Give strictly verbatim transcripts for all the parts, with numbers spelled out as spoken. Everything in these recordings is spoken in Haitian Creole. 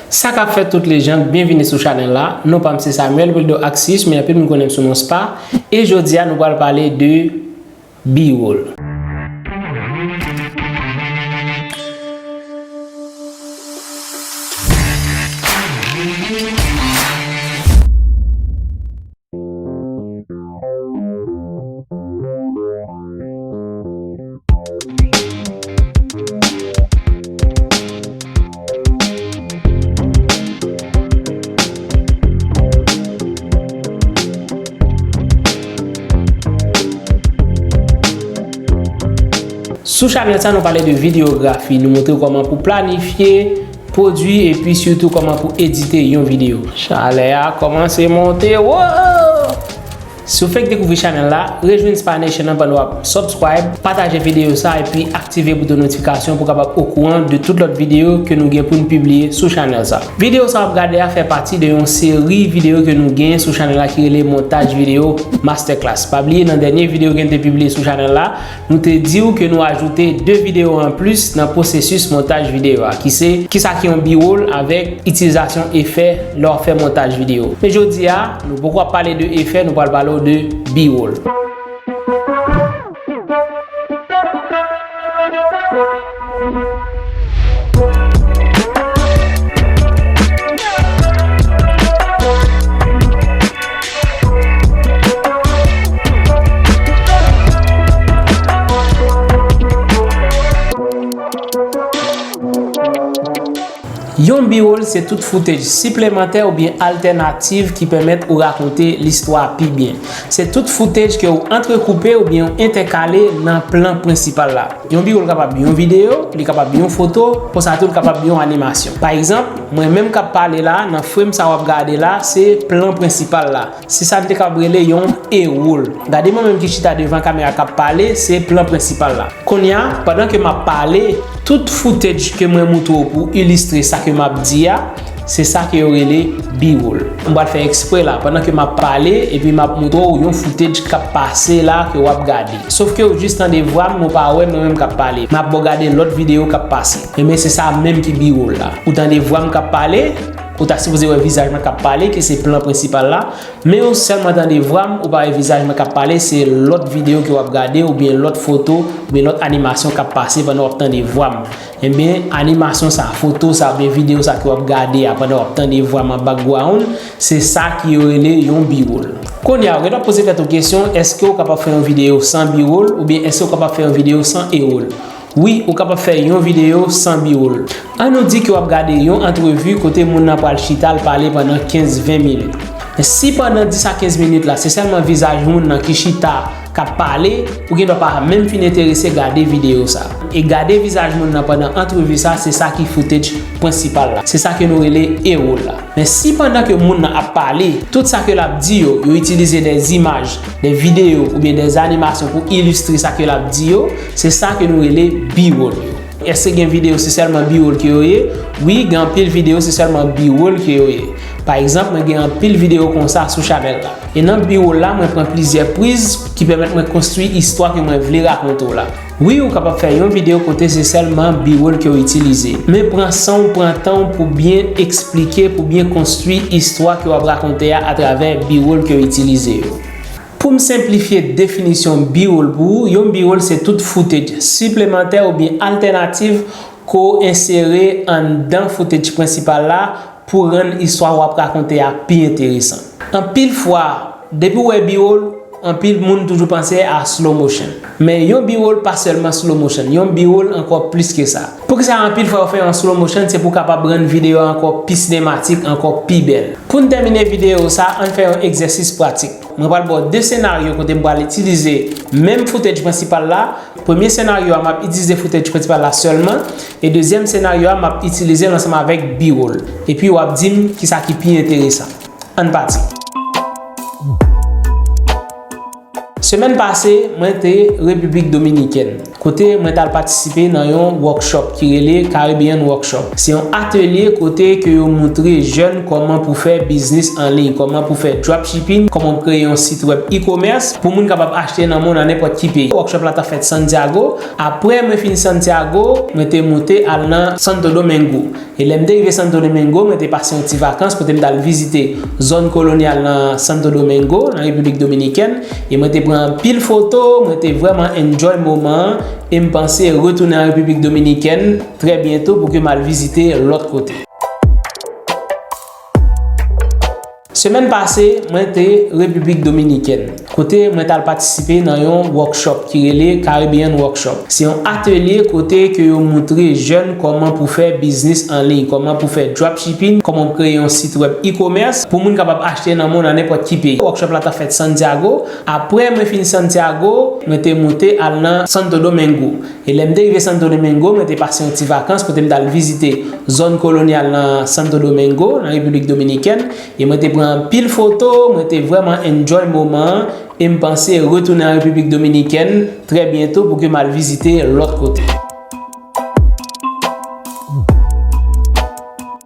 Sa k ap fèt tout lejann, byenvini sou chanèl la. Non pa m se Samuel Wildo Axis, men anpil moun konnen m sou non Spa. E jodi a nou pral pale de B-roll. Sou chanèl sa, nou pale de videyografi. Nou montre w kòman pou planifye, pwodui, epi sitou kòman pou edite yon videyo. Chalè a kòmanse monte, wo! Si w fèk dekouvri chanèl la, rejwenn Spa Nation nan pandan w ap subscribe, pataje videyo sa, epi aktive bouton notifikasyon pou w kapab okouran de tout lòt videyo ke nou gen pou n pibliye sou chanèl sa. Videyo sa w ap gade a fè pati de yon seri videyo ke nou gen sou chanèl la ki rele Montaj Videyo Masterclass. Pa bliye, nan dènye videyo ke n te pibliye sou chanèl la, nou te di w ke nou ajoute de videyo anplis nan pwosesis montaj videyo a, ki se kisa ki yon B-roll avèk itilizasyon efè lè w ap fè montaj videyo. Men jodi a, nou poko ap pale de efè, nou pral pale w de B-roll. Yon B-roll se tout footage siplemantè oubyen altènativ ki pèmèt ou rakonte listwa pi byen. Se tout footage ke ou antrekoupe oubyen ou entèkale nan plan prensipal la. Yon B-roll kapab yon videyo, li kapab yon foto, konsa tou li kapab yon animasyon. Pa egzanp, mwen menm k ap pale la, nan frame sa w ap gade la, se plan prensipal la. Se sa n te kab rele yon A-roll. Gade mwen menm ki chita devan kamera k ap pale, se plan prensipal la. Kounye a, pandan ke m ap pale, tout footage ke mwen moutre w pou ilistre sa ke m ap di a, se sa ke yo rele B-roll. M pral fè eksprè la, pandan ke m ap pale, epi m ap moutre w yon footage k ap pase la ke w ap gade. Sof ke ou jis tande vwa m, ou pa wè mwen menm k ap pale. M ap ba w gade lòt videyo k ap pase. Enben, se sa menm ki B-roll la. Ou tande vwa m k ap pale, ou ta sipoze wè vizaj mwen k ap pale, ki se plan prensipal la. Men ou sèlman tande vwa m, ou pa wè vizaj mwen k ap pale, se lòt videyo ke w ap gade, oubyen lòt foto, oubyen lòt animasyon k ap pase pandan w ap tande vwa m. Enben, animasyon sa, foto sa, oubyen videyo sa ke w ap gade a pandan w ap tande vwa m an background, se sa ki yo rele yon B-roll. Kounye a, ou gen dwa poze tèt ou kesyon, èske ou kapab fè yon videyo san B-roll, oubyen èske ou kapab fè yon videyo san A-roll? Wi, ou kapab fè yon videyo san B-roll. An nou di ke w ap gade yon antrevi kote moun nan pral chita l pale pandan kenz ven minit. Men si pandan dis a kenz minit la, se sèlman vizaj moun nan ki chita k ap pale, ou gen dwa pa menm fin enterese gade videyo sa. E gade vizaj moun nan pandan antrevi sa, se sa ki footage prensipal la. Se sa ke nou rele A-roll la. Men si pandan ke moun nan ap pale, tout sa ke l ap di yo, yo itilize de zimaj, de videyo oubyen de animasyon pou ilistre sa ke l ap di yo, se sa ke nou rele B-roll yo. Èske gen videyo se sèlman B-roll ke yo ye? Wi, gen anpil videyo se sèlman B-roll ke yo ye. Pa egzanp, mwen gen anpil videyo konsa sou chanèl la. E nan B-roll la, mwen pran plizyè priz ki pèmèt mwen konstwi istwa ke mwen vle rakonte w la. Wi, ou kapab fè yon videyo kote se sèlman B-roll ke w itilize. Men pran san w, pran tan w pou byen eksplike, pou byen konstwi istwa ke w ap rakonte a atravè B-roll ke w itilize yo. Pou m senplifye definisyon B-roll pou ou, yon B-roll se tout footage siplemantè oubyen altènativ ke w ensere anndan footage prensipal la pou rann istwa w ap rakonte a pi enteresan. Anpil fwa, depi w wè B-roll, anpil moun toujou panse a slow motion. Men yon B-roll pa sèlman slow motion, yon B-roll ankò plis ke sa. Poukisa anpil fwa yo fè yon slow motion, se pou kapab rann videyo a ankò pi sinematik, ankò pi bèl. Pou n tèmine videyo sa, ann fè yon egzèsis pratik. Mwen pral ba w de senaryo kote m pral itilize menm footage prensipal la. Premye senaryo a, m ap itilize footage prensipal la sèlman. E dezyèm senaryo a, m ap itilize l ansanm avèk B-roll. Epi w ap di m kisa ki pi enteresan. Ann pati. Semèn pase, mwen te Repiblik Dominikèn. kote mwen t al patisipe nan yon workshop ki rele Caribbean Workshop. Se yon atelye kote ke yo moutre jèn kòman pou fè biznis an liy, kòman pou fè dropshipping, kòman pou kreye yon sit wèb e-commerce pou moun kapab achte nan mond nan nenpòt ki peyi. Workshop la t ap fèt Santiago. Apre mwen fin Santiago, mwen te moute al nan Santo Domingo. E lè m te rive Santo Domingo, mwen te pase yon ti vakans kote m t al vizite zòn kolonyal nan Santo Domingo, nan Repiblik Dominikèn. E mwen te pran anpil foto, mwen te vrèman enjoy moman an. E m panse retounen an Repiblik Dominikèn trè byento pou ke m al vizite lòt kote. Semèn pase, mwen te Repiblik Dominikèn, kote mwen t al patisipe nan yon workshop ki rele Caribbean Workshop. Se yon atelye kote ke yo moutre jèn kòman pou fè biznis an liy, kòman pou fè dropshipping, kòman pou kreye yon sit wèb e-commerce pou moun kapab achte nan mond nan nenpòt ki peyi. Workshop la t ap fèt Santiago. Apre mwen fin Santiago, mwen te moute al nan Santo Domingo. E lè m te rive Santo Domingo, mwen te pase yon ti vakans kote m t al vizite zòn kolonyal nan Santo Domingo, nan Repiblik Dominikèn. E mwen te pran anpil foto, mwen te vrèman enjoy moman an. E m panse retounen an Repiblik Dominikèn trè byento pou ke m al vizite lòt kote.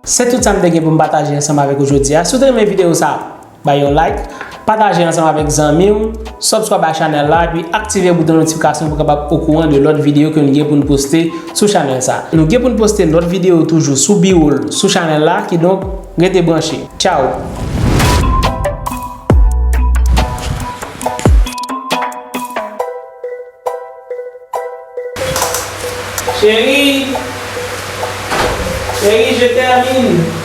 Se tout sa m te gen pou m pataje ansanm avèk ou jodi a. Si w te renmen videyo sa a, bay yon like, pataje ansanm avèk zanmi w, subscribe a chanèl la, epi aktive bouton notifikasyon pou w kapab okouran de lòt videyo ke nou gen pou n poste sou chanèl sa. Nou gen pou n poste lòt videyo toujou sou B-Roll sou chanèl la, kidonk rete branche. Tchao! Chérie, chérie, je termine.